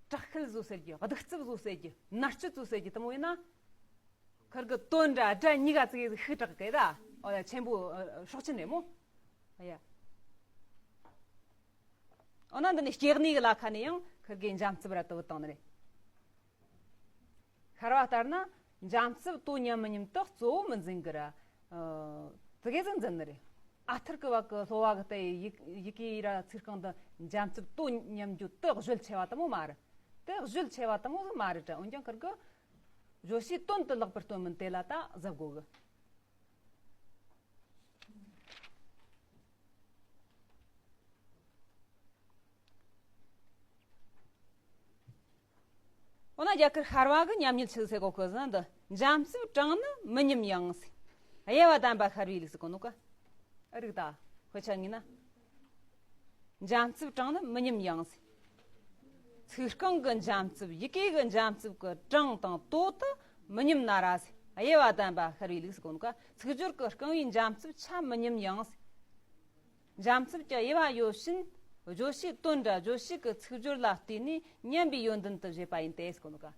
དྲག་ཤུལ་བཟོ་ཟེར་རྒྱུ། གདུག་རྩུབ་བཟོ་ཟེར་རྒྱུ། མནར་གཅོད་བཟོ་ཟེར་རྒྱུ་དུ་མོ་ཡིན་ན། ཁུར་གི་དོན་འདྲ་སྒྲ་གཉིས་ཀ་ཙིག་གེ་ཤུགས་དྲག་གི་ད། ཨོ་ཡ། ཆེན་པོ་ཨ་སྲོག་ཆེན་རེད་མོ། ཨ་ཡ། ཨོ་ན་འདི་ནི་སྐྱེ་གནས་གི་ལ་ཁ་ནས་ཡང་ཁུར་གི་འཇམ་རྩུབ་ར་དུ་བུད་བཏང་ནི་རེད། ཤར་བ་ལྟར་ན་འཇམ་རྩུབ་དོ་མཉམ་མི་མཉམ་དུ་གཙོ་བོ་མི་འཛིན་གི་ར། ཨ། དེ་གས་ཟིག་འཛིན་ནི་རེད། ཨ་ཐུར་གི་བ་གི་སློབ་བ་གི་ལྟ་ཡི་ཡི་ཡི་གེ་ར་ཚིག་རྐང་དུ་འཇམ་རྩུབ་དོ་མཉམ་རྒྱུ་དེ་གཞོལ་ཆེ་བ་དུ་མོ་མ་རེད། དེ་གཞོལ་ཆེ་བ་དུ་མོ་ཟིག་མ་རེད་དྲ། འོན་ཀྱང་ཁུར་གི་བརྗོད་བྱའི་དོན་དུ་ལེགས་པར་སྟོན་མིན་དེ་ལ་ད་གཟབ་དགོས་གི། འོ་ན་རྒྱ་གར་ཤར་བ་གི་མཉམ་ཉིད་ཆི་ཟེར་གོ་གི་ཟེར་ན། འདི་འཇམ་རྩུབ་གྲངས་ནི་མི་མཉམ་ཡང་ཟེར། དབྱེ་བ་དམ་པ་ཤར་བའི་ལུགས་ཟེར་གོ་ནོ་ག། ཨ་རིག་ད། དཔེ་ཆ་ངེས་ན། འཇམ་རྩུབ་གྲངས་ནི་མི་མཉམ་ཡང་ཟེར། ཚིག་རྐང་གི་འཇམ་རྩུབ། ཡི་གེ་གི་འཇམ་རྩུབ་གི་གྲངས་དང་དོ་དུ་མི་མཉམ་ན་ར་ཟེར། དབྱེ་བ་དམ་པ་ཤར་བའི་ལུགས་ཟེར་གོ་ནོ་ག། ཚིག་སྦྱོར་གི་རྐང་བའི་འཇམ་རྩུབ་ཆ་མི་མཉམ་ཡང་ཟེར། འཇམ་རྩུབ་ཀྱི་དབྱེ་བ་ཡོད་བཞིན། བརྗོད་བྱའི་དོན་འདྲ་བརྗོད་བྱེད་ཀྱི་ཚིག་སྦྱོར་ལ་བརྟེན་ནས་མཉམ་པའི་ཡོན་ཏན་དུ་བཞེད་པ་ཡིན་ཏེ་ཟེར་གོ་ནོ་ག།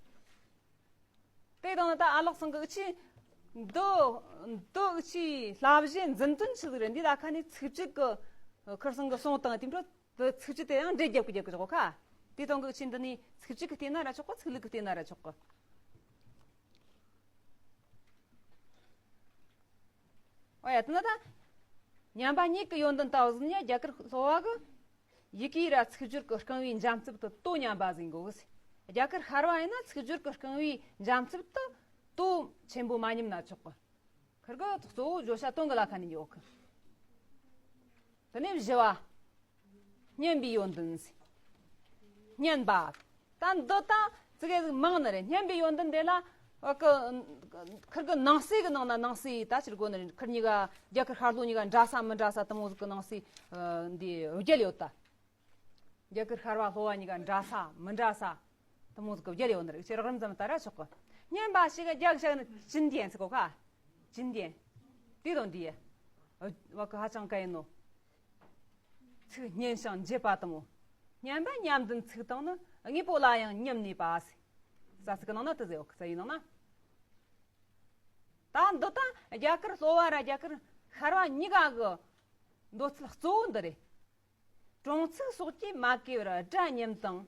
དེ་དང་ད་ཨ་ལགས་ཚང་གི་ཨུ་ཆི། འདི་འདི་ཨུ་ཆི་བསླབ་བྱའི་འཛིན་དོན་ཆི་ཟིག་རེད། འདི་ད་ཁ་ནས་ཚིག་གཅིག་གི་ཁུར་ཚང་གི་གསུང་དང་དེ་འཕྲོ་དེ་ཚིག་གཅིག་དེ་ཡང་འགྲེལ་རྒྱབ་ཀྱི་རྒྱབ་ཀྱི་ཆོག་ག། དེ་དང་གི་ཨུ་ཆི་འདི་ནས་ཚིག་གཅིག་གི་བལྟས་ན་ར་ཆོག་གི། ཚིག་ལུགས་གི་བལྟས་ན་ར་ཆོག་གི། ཨོ་ཡ། དེ་ན་ད་མཉམ་པ་ཉིད་ཀྱི་ཡོན་ཏན་ལྟ་བུ་ཟིག་ནི་རྒྱ་གར་སློབ་བ་གི་ ཡི་གེ་ར་ཚིག་སྦྱོར་གྱི་རྐང་བའི་འཇམ་རྩུབ་དེ་དོ་མཉམ་པ་ཟིག་དགོས་གི། རྒྱ་གར་ཤར་བ་ཡིན་ན་ཚིག་སྦྱོར་གྱི་རྐང་བའི་འཇམ་རྩུབ་དེ་དོ་ཆེན་པོ་མ་མཉམ་ན་ཆོག་གི། ཁིར་གི་གཙོ་བོ་བརྗོད་བྱ་དོན་གྱི་ལ་ཁ་ནས་ཡོད་གི། དེ་ནས་བཞི་བ། སྙན་པའི་ཡོན་ཏན་ཟེར། སྙན་པ། ད་འདི་ད་ཙི་གེ་ཟིག་མང་ནི་རེད། སྙན་པའི་ཡོན་ཏན་དེ་ལ་ཨ་ཀི་ཁིར་གི་ནང་གསེས་ཀྱི་ནང་ན་ནང་གསེས་ད་ཕྱིར་གོ་ནི་རེད། ཁིར་གཉིས་ཀ་རྒྱ་གར་ཤར་ལྷོ་གཉིས་ཀ་འདྲ་ས་མི་འདྲ་ས་དེ་མོ་ཟིག་གི་ནང་གསེས་ཨ་འདི་བརྒྱད་ཡོད་ད། རྒྱ་གར་ཤར་བ་ལྷོ་བ་གཉིས་ཀ་འདྲ་ས་མི་འདྲ་ས་དེ་མོ་ཟིག་གི་བརྒྱད་ཡོད་ནི་རེད། ཁྱེད་རགས་རིམ་ཙམ་ལྟ་ར་ཆོག་གི། སྙན་པ་ཞིག་གི་རྒྱ་གཞག་ནི་ཅིན་ཏེན་ཟེར་གོ་ཁ། ཅིན་ཏེན། དེ་དང་འདི་ཡ། བ་གི་ཧ་ཅང་ག་ཡིན་ནོ། ཚིག་སྙན་ཞིང་འཇེབས་པ་དང་མོ། སྙན་པ་སྙན་ལྡན་ཚིག་དང་ནི། དངོས་པོ་ལ་ཡང་ཉམས་ནུས་པ་ཟེར། ས་ཚིག་གི་ནང་ན་དེ་ཟེར་ཡོད་གི། ས་ཡིན་ནང་ན། ད་འདི་ད་རྒྱ་གར་ལྷོ་བ་ར་རྒྱ་གར་ཤར་བ་གཉིས་ཀ་གི་འདོད་ཚུལ་གཙོ་བོ་འདི་རེད། གྲོང་ཚིག་སོགས་ཀྱིས་མ་གོས་པར་སྒྲ་སྙན་དང་།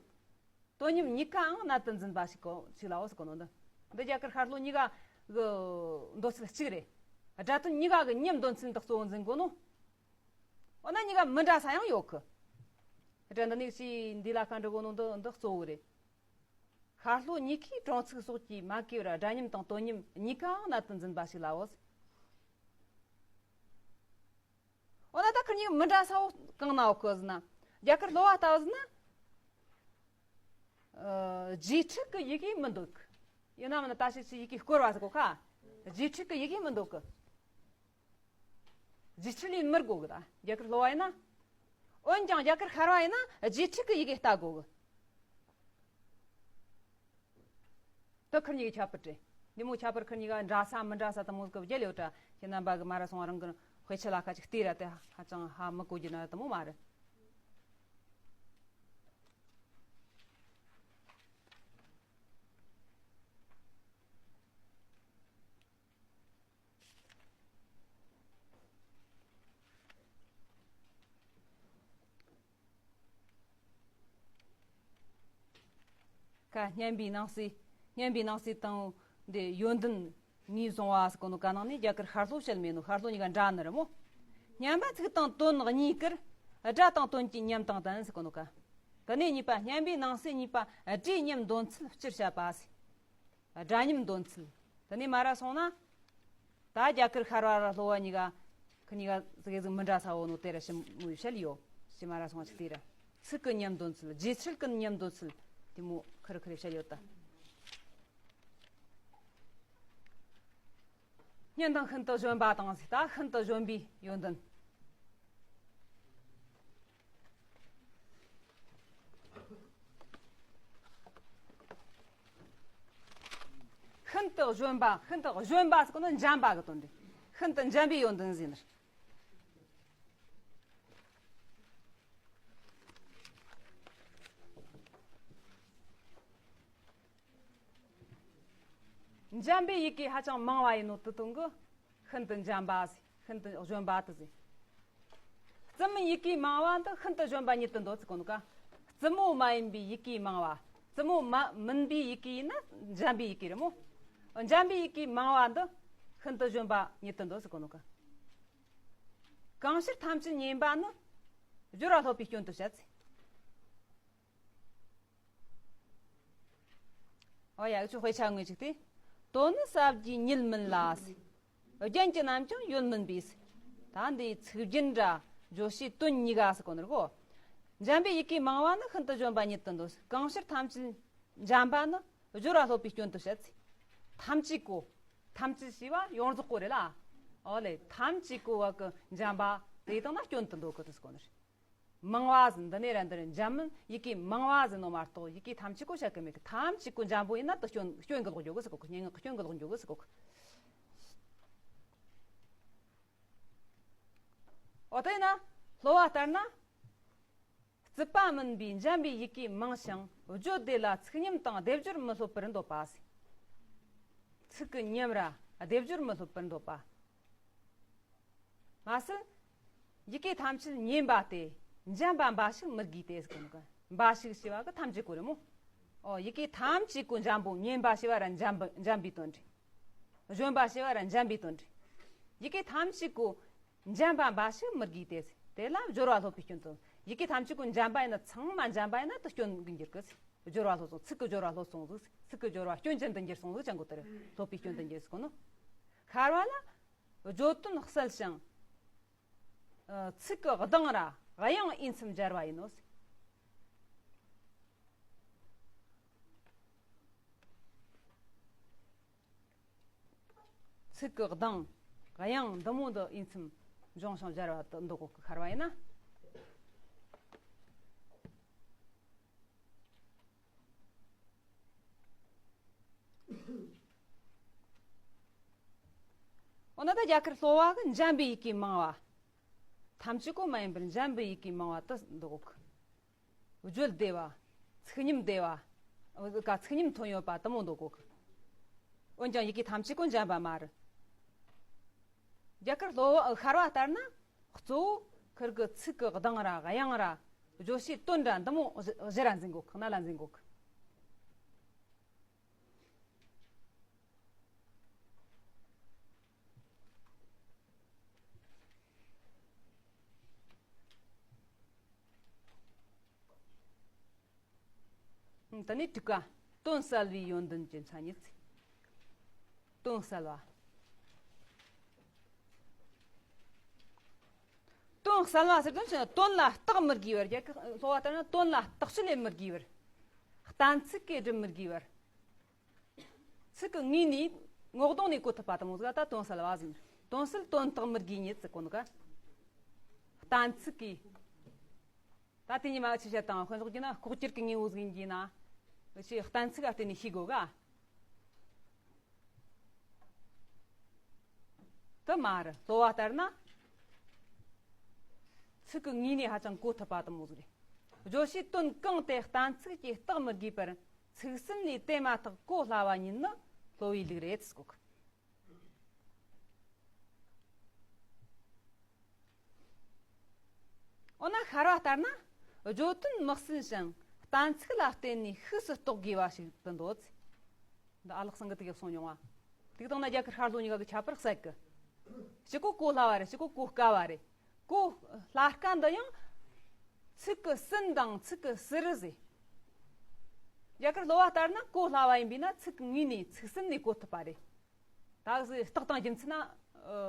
དོན་ཉམས་གཉིས་ཀའང་གནད་དུ་འཛིན་པ་ཞིག་གོ་ཞིག་ལའོ་ཟེར་གོ་ནོ་འདི། འདི་རྒྱ་གར་ཤར་ལྷོ་གཉིས་ཀ་གི་འདོད་ཚུལ་གཅིག་རེད། སྒྲ་དོན་གཉིས་ཀ་གི་ཉམས་འདོད་ཚུལ་འདི་གཙོ་བོ་འཛིན་གོ་ནོ། འོ་ན་གཉིས་ཀ་མི་འདྲ་ས་ཡང་ཡོད་གི། སྒྲ་འདི་ནས་ཅི་འདི་ལ་ཁ་འགྲོ་གོ་ནོ་འདི་འདི་གཙོ་བོ་རེད། ཤར་ལྷོ་གཉིས་ཀའི་གྲོང་ཚིག་སོགས་ཀྱིས་མ་གོས་པར་སྒྲ་ཉམས་དང་དོན་ཉམས་གཉིས་ཀའང་གནད་དུ་འཛིན་པ་ཞིག་ལའོ། འོ་ན་ད་ཁིར་གཉིས་མི་འདྲ་ས་བོ་གང་ན་ཡོད་གི་ཟེར་ན། རྒྱ་གར་ལྷོ་བ་ལྟ་བུ་ཟེར་ན། ཨ་རྗེས་ཁྲིད་ཀྱི་ཡི་གེ་མི་འདོད་གི། ཡིན་ན་མིན་ན་ད་ཞིག་ཅིག་ཡི་གེ་བསྐོར་བ་ཟེར་གོ་ཁ། རྗེས་ཁྲིད་ཀྱི་ཡི་གེ་མི་འདོད་གི། རྗེས་ཁྲིད་ལེན་མི་དགོས་གི་ད་རྒྱ་གར་ལྷོ་བ་ཡིན་ན། འོན་ཀྱང་རྒྱ་གར་ཤར་བ་ཡིན་ན་རྗེས་ཁྲིད་ཀྱི་ཡི་གེ་ལྟ་དགོས་གི། དེ་ཁིར་གཉིས་ཀྱི་ཁྱད་པར་རེད། འདི་མོ་ཁྱད་པར་ཁིར་གཉིས་ཀ་འདྲ་ས་མི་འདྲ་ས་དེ་མོ་གི་བརྒྱད་ཡོད་དྲ། ཁྱེད་རྣམ་པ་གི་མ་ར་སོང་བ་རང་གི་དཔེ་ཆ་ལ་ཁ་ཅིག་བལྟས་ར་དེ་ཧ་ཅང་ཧ་མི་གོ་རྒྱུ་ན་དེ་མོ་མ་རེད། ཁ། སྙན་པའི་སྣང་སྲིད། སྙན་པའི་སྣང་སྲིད་དང་འདི་ཡོན་ཏན་ངོས་བཟུང་བ་ཟེར་གོ་ནོ་ག་ནང་ནས་རྒྱ་གར་ཤར་ལྷོ་བཤད་མེད་ནོ། ཤར་ལྷོ་གཉིས་ཀ་འདྲ་ནི་རེད་མོ། སྙན་པ་ཚིག་དང་དོན་གཉིས་ཀར་སྒྲ་དང་དོན་གྱི་ཉམས་དང་ལྡན་ཟེར་གོ་ནོ་ག། ག་ནས་གཉིས་པ་སྙན་པའི་སྣང་སྲིད་གཉིས་པ་སྒྲའི་ཉམས་འདོད་ཚུལ་སྤྱིར་བཤད་པ་ཟེར། སྒྲ་ཉམས་འདོད་ཚུལ། དེ་ནས་མ་ར་སོང་ན། ད་རྒྱ་གར་ཤར་བ་ར་ལྷོ་བ་གཉིས་ཀ། ཁི་གཉིས་ཀ་ཟིག་ཟིག་མི་འདྲ་ས་བོ་ནོ་དེ་ར་ཞིམ་མོ་བཤད་ཡོད། ཞིམ་མ་ར་སོང་ཅིག་དེ་ར། ཚིག་གི་ཉམས་འདོད་ཚུལ། རྗེས་ཁྲིད་ཀྱི་ཉམས་འདོད་ཚུལ། དེ་མོ་ཁི་རི་ཁི་རི་བཤད་ཡོད་ད། སྙན་དང་ཤིན་ཏུ་གཞོན་པ་དང་ཟེར་ད་ཤིན་ཏུ་གཞོན་པའི་ཡོན་ཏན། ཤིན་ཏུ་གཞོན་པ། ཤིན་ཏུ་གཞོན་པ་ཟེར་གོ་ནི་འཇམ་པ་གི་དོན་རེད། ཤིན་ཏུ་འཇམ་པའི་ཡོན་ཏན་ཟེར་ནི། འཇམ་པའི་ཡི་གེ་ཧ་ཅང་མང་བ་ཡིན་ནོ་དེ་དོན་གི། ཤིན་ཏུ་འཇམ་པ་ཟེར། ཤིན་ཏུ་གཞོན་པ་དེ་ཟེར། རྩུབ་མོའི་ཡི་གེ་མང་བ་འདི་ཤིན་ཏུ་གཞོན་པ་ཉིད་དུ་འདོད་ཟེར་གོ་ནོ་ག། རྩུབ་མོ་མ་ཡིན་པའི་ཡི་གེ་མང་བ། རྩུབ་མོ་མ་མིན་པའི་ཡི་གེ་ཡིན་ན་འཇམ་པའི་ཡི་གེ་རེད་མོ། འཇམ་པའི་ཡི་གེ་མང་བ་འདི་ཤིན་ཏུ་གཞོན་པ་ཉིད་དུ་འདོད་ཟེར་གོ་ནོ་ག། གང་ཕྱིར་ཐམས་ཅད་ཉན་པ་ནི། སྦྱོར་བ་སློབ་པའི་སྐྱོན་དུ་བཤད་ཟེར། ཨོ་ཡ། འུ་ཆོ་དཔེ་ཆ་ངོས་ཅིག་སྟེ། དོན་ནི་ས་བརྒྱའི་ཉིད་མིན་ལ་ཟེར། རྒྱན་གྱི་རྣམ་ཀྱང་ཡོད་མིན་པས་ཟེར། ད་འདི་ཚིག་རྒྱན་ར་བརྗོད་བྱའི་དོན་གཉིས་ཀ་ཟེར་གོ་ནི་རེད་གོ། འཇམ་པའི་ཡི་གེ་མང་བ་ནི་ཤིན་ཏུ་གཞོན་པ་ཉིད་དུ་འདོད་ཟེར། གང་ཕྱིར་ཐམས་ཅད་འཇམ་པ་ནི་སྦྱོར་བ་སློབ་པའི་སྐྱོན་དུ་བཤད་ཟེར། ཐམས་ཅད་གོ། ཐམས་ཅད་ཞེས་པ་ཡོངས་རྫོགས་གོ་རེད་ལ། ཨོ་ལེ། ཐམས་ཅད་གོ་བ་གི་འཇམ་པ་དེ་དང་ན་སྐྱོན་དུ་འདོད་གི་དུ་ཟེར་གོ་ནི་རེད། མང་བ་ཟེར་འདི་ནས་ར་འདི་ར་འཇམ་མིན་ཡི་གེ་མང་བ་ཟེར་ནོ་མ་གཏོགས་ཡི་གེ་ཐམས་ཅད་གོ་བཤད་གི་མེད་གི། ཐམས་ཅད་གོ་འཇམ་པོ་ཡིན་ན་དུ་སྐྱོན་སྐྱོན་གི་ལོག་འགྱོ་གི་ཟེར་གོ་གི། སྙན་ངག་སྐྱོན་གི་ལོག་འགྱོ་གི་ཟེར་གོ་གི། འོ་དེ་ན་ལྷོ་བ་ལྟར་ན། རྩུབ་པ་མིན་པའི་འཇམ་པའི་ཡི་གེ་མང་ཞིང་བརྗོད་བདེ་ལ་ཚིག་ཉམས་དང་སྡེབ་སྦྱོར་མི་སློབ་པར་འདོད་པ་ཟེར། ཚིག་གི་ཉམས་ར་སྡེབ་སྦྱོར་མི་སློབ་པར་འདོད་པ། མ་ཟད། ཡི་གེ་ཐམས་ཅད་ཉན་པ་སྟེ། འཇམ་པ་འབའ་ཞིག་མི་དགོས་ཏེ་ཟེར་གོ་ནོ་ག། འབའ་ཞིག་ཞེས་པ་གི་ཐམས་ཅད་གོ་རེད་མོ། ཨོ་ཡི་གེ་ཐམས་ཅད་གོ་འཇམ་པོ་ཉན་པ་ཞེས་པ་ར་འཇམ་པ་འཇམ་པའི་དོན་རེད། གཞོན་པ་ཞེས་པ་ར་འཇམ་པའི་དོན་རེད། ཡི་གེ་ཐམས་ཅད་གོ་འཇམ་པ་འབའ་ཞིག་མི་དགོས་ཏེ་ཟེར། དེ་ལ་སྦྱོར་བ་སློབ་པའི་སྐྱོན་དུ། ཡི་གེ་ཐམས་ཅད་ཀུན་འཇམ་པ་ཡིན་ན། ཚང་མ་འཇམ་པ་ཡིན་ན་དེ་སྐྱོན་གྱི་འགྱུར་གི། སྦྱོར་བ་ལྷོད་སོང་། ཚིག་གི་སྦྱོར་བ་ལྷོད་སོང་ཟིག། ཚིག་གི་སྦྱོར་བ་སྐྱོན་ཅན་དུ་འགྱུར་སོང་ཟིག་ཅང་གོ་དེར་སློབ་པའི་སྐྱོན་དུ་འགྱུར་སོང་ནོ། ཤར་བ་ལ་བརྗོད་དོན་གསལ་ཞིང་། ཚིག་གི་གདངས་ར་དབྱངས་འོས་འཚམ་སྦྱར་བ་ཡིན་ནོ། ཚིག་གི་གདངས་དབྱངས་འདི་མོ་འདི་འོས་འཚམ་འབྱུང་ཞིང་སྦྱར་བ་འདི་འདོད་གོ་གི། ཤར་བ་ཡིན་ན། འོ་ན་ད་རྒྱ་གར་སློབ་བ་གི་འཇམ་པའི་ཡི་གེ་མང་བ། ཐམས་ཅད་པོ་མ་ཡིན་པར་འཇམ་པའི་ཡི་གེ་མང་བ་དེ་འདོད་གོ་གི། བརྗོད་བདེ་བ། ཚིག་ཉམས་བདེ་བ། ག་ཚིག་ཉམས་ཐོན་ཡོད་པ་དེ་མོ་འདོད་གོ་གི། འོན་ཀྱང་ཡི་གེ་ཐམས་ཅད་པོ་འཇམ་པ་མ་རེད། རྒྱ་གར་སློབ་བ་ཤར་བ་ལྟར་ན། གཙོ་བོ་ཁིར་གི་ཚིག་གི་གདངས་ར་དབྱངས་ར་བརྗོད་བྱའི་དོན་ར་འདི་མོ་གཞི་ར་འཛིན་གོ་གི། གནད་ལ་འཛིན་གོ་གི། དེ་ནས་དྲུག་པ། དོན་གསལ་བའི་ཡོན་ཏན་གྱི་མཚན་ཉིད། དོན་གསལ་བ། དོན་གསལ་བ་ཟེར་དོན་ཅི། དོན་ལ་རྟགས་མི་དགོས་པར། རྒྱ་གར་སློབ་བ་ལྟར་ན་དོན་ལ་རྟགས་ཆོས་ལས་མི་དགོས་པར། གཏན་ཚིགས་ཀྱིས་སྒྲུབ་མི་དགོས་པར། ཚིག་གི་ངོས་ནས་ངོ་གདོང་ནས་གོ་ཐུབ་པ་དེ་མོ་ཟིག་ད་དོན་གསལ་བ་ཟེར། དོན་གསལ་དོན་རྟགས་མི་དགོས་ཉིད་ཟེར་གོ་ནོ་ག། གཏན་ཚིགས་ཀྱིས། ད་དེ་ཉི་མ་ཆི་བཤད་དང་། དཔེ་འཇོག་རྒྱུ་ན་ལྐོག་གྱུར་གྱི་དངོས་པོ་ཟིག་ཡིན་རྒྱུ་ན། ཆི་གཏན་ཚིགས་ལ་བརྟེན་ནས་ཤེས་དགོས་ག། དེ་མ་རེད། སློབ་བ་ལྟར་ན། ཚིག་གི་ངོས་ནས་ཧ་ཅང་གོ་ཐུབ་པ་དེ་མོ་ཟིག་རེད། བརྗོད་བྱའི་དོན་གང་དེ་གཏན་ཚིགས་ཀྱིས་རྟགས་མི་དགོས་པར། ཚིག་སྲོལ་ནས་དེ་མ་ཐག་གོ་སླ་བ་ཉིད་ནི་སློབ་བུའི་ལུགས་རེད་ཟེར་གོ་གི། འོ་ན་ཤར་བ་ལྟར་ན། བརྗོད་དོན་མི་གསལ་ཞིང་གཏན་ཚིགས་ལ་བརྟེན་ནས་ཤུགས་སུ་རྟོགས་དགོས་པ་ཞིག་ཏུ་འདོད། འདི་ཨ་ལགས་ཚང་གིས་དེ་གི་གསུངས་མྱོང་བ། དེ་གི་སྟེང་ན་རྒྱ་གར་ཤར་ལྷོ་གཉིས་ཀ་གི་ཁྱད་པར་གསལ་གི། གཅིག་གོ་གོ་སླ་བ་རེད། གཅིག་གོ་གོ་དཀའ་བ་རེད། གོ་སླ་དཀའ་འདི་ཡང་ཚིག་གི་སྲོལ་དང་ཚིག་གི་ཟུར་ཟེར། རྒྱ་གར་སློབ་བ་ལྟར་ན་གོ་སླ་བ་ཡིན་པས་ན་ཚིག་གི་ངོས་ནས་ཚིག་སྲོལ་ནས་གོ་ཐུབ་པ་རེད། ད་གཟོད་རྟགས་དང་རྒྱུ་མཚན་ན་ཨ་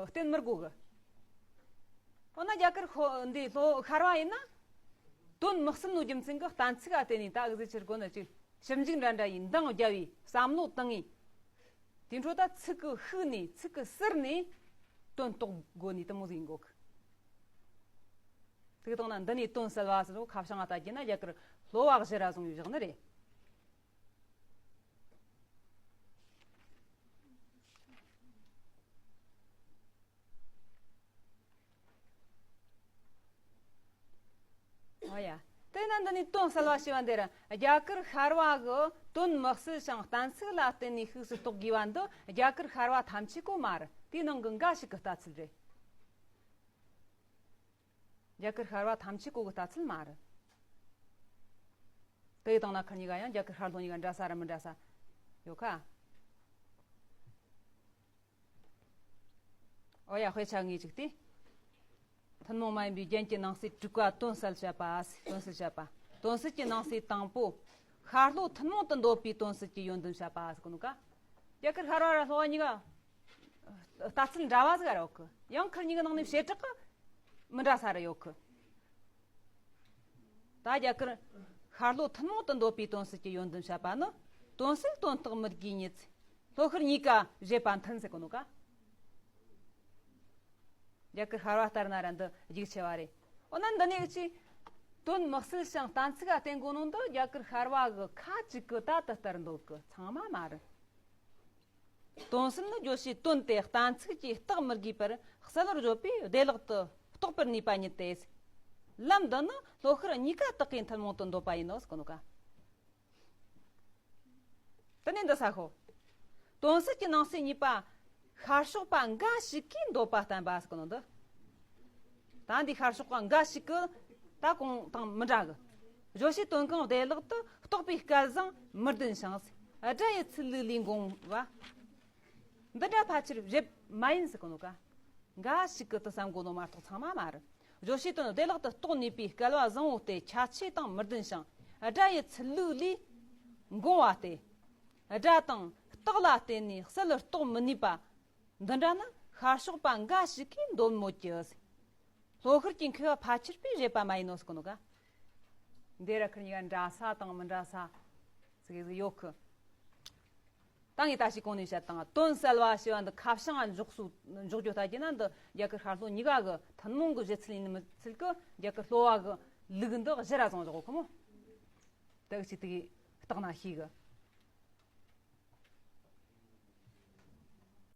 བརྟེན་མི་དགོས་གི། འོ་ན་རྒྱ་གར་ཤོ་འདི་ལྷོ་ཤར་བ་ཡིན་ན། དོན་མི་གསལ་ནོ་རྒྱུ་མཚན་གི་གཏན་ཚིགས་ལ་བརྟེན་ནས་ད་གཟོད་ཕྱིར་གོ་ནི་ཅིག་ཞིབ་འཇུག་འདྲ་འདྲ་ཡིས་འདང་བརྒྱབ་བས་བསམ་བློ་བཏང་ངས། དེ་འཕྲོ་ད་ཚིག་གི་ཤུགས་ནས་ཚིག་གི་ཟུར་ནས་དོན་རྟོགས་དགོས་ནི་དེ་མོ་ཟིག་ཡིན་དགོས་གི། དེ་གི་སྟེང་ན་འདི་ནས་དོན་གསལ་བ་ཟེར་ནོ་ཁ་བྱང་ང་ལྟ་རྒྱུ་ན་རྒྱ་གར་སློབ་བ་གཞི་ར་བཟུང་བའི་བཞག་ནི་རེད། ཨོ་ཡ། དེས་ན་འདི་ནས་དོན་གསལ་བ་ཞེས་པ་འདིར་རྒྱ་གར་ཤར་བ་གི་དོན་མི་གསལ་ཞིང་གཏན་ཚིགས་ལ་བརྟེན་ནས་ཤུགས་སུ་རྟོགས་དགོས་པ་འདི་རྒྱ་གར་ཤར་བ་ཐམས་ཅད་པོ་མ་རེད། དེའི་ནང་གི་འགའ་ཞིག་གི་ལྟ་ཚུལ་རེད། རྒྱ་གར་ཤར་བ་ཐམས་ཅད་པོ་གི་ལྟ་ཚུལ་མ་རེད། དེའི་སྟེང་ན་ཁ་གཉིས་ཀ་ཡང་རྒྱ་གར་ཤར་ལྷོ་གཉིས་ཀ་འདྲ་ས་ར་མི་འདྲ་ས་ཡོད་ཁ། ཨོ་ཡ། དཔེ་ཆ་ངོས་གཅིག་སྟེ། ཐུན་མོང་མ་ཡིན་པའི་རྒྱན་གྱི་ནང་གསེས་དྲུག་པ་དོན་གསལ་བཤད་པ། དོན་གསལ་བཤད་པ། དོན་གསལ་གྱི་ནང་གསེས་དང་པོ། ཤར་ལྷོ་ཐུན་མོང་དུ་འདོད་པའི་དོན་གསལ་གྱི་ཡོན་ཏན་བཤད་པ་ཟེར་གོ་ནོ་ཀ། རྒྱ་གར་ཤར་བ་ར་ལྷོ་བ་གཉིས་ཀ་ལྟ་ཚུལ་འདྲ་བ་ཟིག་ར་ཡོད་གི། ཡང་ཁིར་གཉིས་ཀྱི་ནང་ནས་བྱེ་བྲག་གི་མི་འདྲ་ས་ར་ཡོད་གི། ད་རྒྱ་གར་ཤར་ལྷོ་ཐུན་མོང་དུ་འདོད་པའི་དོན་གསལ་གྱི་ཡོན་ཏན་བཤད་པ་ནི། དོན་གསལ་དོན་རྟགས་མི་དགོས་ཉིད། ལྷོ་ཤར་གཉིས་ཀ་བཞེད་པ་མཐུན་ཟེར་གོ་ནོ་ཀ། རྒྱ་གར་ཤར་བ་ལྟར་ན་ར་འདི་རྒྱུགས་ཆེ་བ་རེད། འོ་ན་འདི་ནས་ཅི། དོན་མི་གསལ་ཞིང་གཏན་ཚིགས་ལ་བརྟེན་དགོས་ནོ་འདི་རྒྱ་གར་ཤར་བ་གི་ཁ་ཅིག་གི་ད་དེ་ལྟར་འདོད་གི། ཚང་མ་མ་རེད། དོན་གསལ་ནི་བརྗོད་བྱའི་དོན་དེ་གཏན་ཚིགས་ཀྱིས་རྟགས་མི་དགོས་པར་གསལ་བར་བརྗོད་པས་བདེ་བླག་ཏུ་རྟོགས་པར་ནུས་པ་ཉིད་དེ། ལམ་འདི་ནི་ལྷོ་ཤར་གཉིས་ཀ་དག་གིས་ཐུན་མོང་དུ་འདོད་པ་ཡིན་ནོ་ཟེར་གོ་ནོ་ཀ། དེ་ནས་འདི་ས་ཤོ། དོན་གསལ་གྱི་ནང་གསེས་གཉིས་པ། ཤར་ཕྱོགས་པ་འགའ་ཞིག་གིས་འདོད་པ་བསྟན་པ་ཟེར་གོ་ནོ་འདི། ད་འདི་ཤར་ཕྱོགས་པ་འགའ་ཞིག་གིས་ད་གོང་དང་མི་འདྲ་གི། བརྗོད་བྱའི་དོན་གང་བདེ་བླག་ཏུ་རྟོགས་པའི་སྐལ་བཟང་མི་ལྡན་ཞིང་། སྒྲ་ཡི་ཚུལ་ལུགས་ལས་འགོངས་པ། འདི་འདྲ་ཕལ་ཆེར་བཞེད་མ་ཡིན་ཟེར་གོ་ནོ་ཀ། འགའ་ཞིག་གིས་དེ་བསམ་གོ་ནོ་མ་གཏོགས་ཚང་མ་མ་རེད། བརྗོད་བྱའི་དོན་བདེ་བླག་ཏུ་རྟོགས་ནུས་པའི་སྐལ་བ་བཟང་བོ་སྟེ། ཁྱད་ཆོས་དང་མི་ལྡན་ཞིང་སྒྲ་ཡི་ཚུལ་ལུགས་ལས་འགོངས་པ་སྟེ། སྒྲ་དང་རྟགས་ལ་བརྟེན་ནས་གསལ་རྟོགས་མི་ནུས་པ་འདི་འདྲ་ན་ཤར་ཕྱོགས་པ་འགའ་ཞིག་གིས་འདོད་མོད་ཀྱི། ལྷོ་ཤར་གྱི་མཁས་པ་ཕལ་ཆེར་པས་བཞེད་པ་མ་ཡིན་ནོ་ཟེར་གོ་ནོ་ག། འདི་ར་ཁུར་གཉིས་ཀ་འདྲ་ས་དང་མི་འདྲ་ས་ཟེར་གི་ཡོད་གི། ད་ངས་ད་ཞིག་གོང་ནས་བཤད་དང་དོན་གསལ་བ་ཞེས་པ་འདི་ཁ་བྱང་ང་འཇོག་སུ་འཇོག་རྒྱུ་ལྟ་རྒྱུ་ན། འདི་རྒྱ་གར་ཤར་ལྷོ་གཉིས་ཀ་གི་ཐུན་མོང་གི་བཞེད་ཚུལ་ཡིན་མི་ཚུལ་གི་རྒྱ་གར་ལྷོ་བ་གི་ལུགས་འདི་གཞིར་བཟུང་འཇོག་གོ་མོ། དེ་གི་ཅིག་དེ་གི་བརྟག་ན་ཤེས་གི།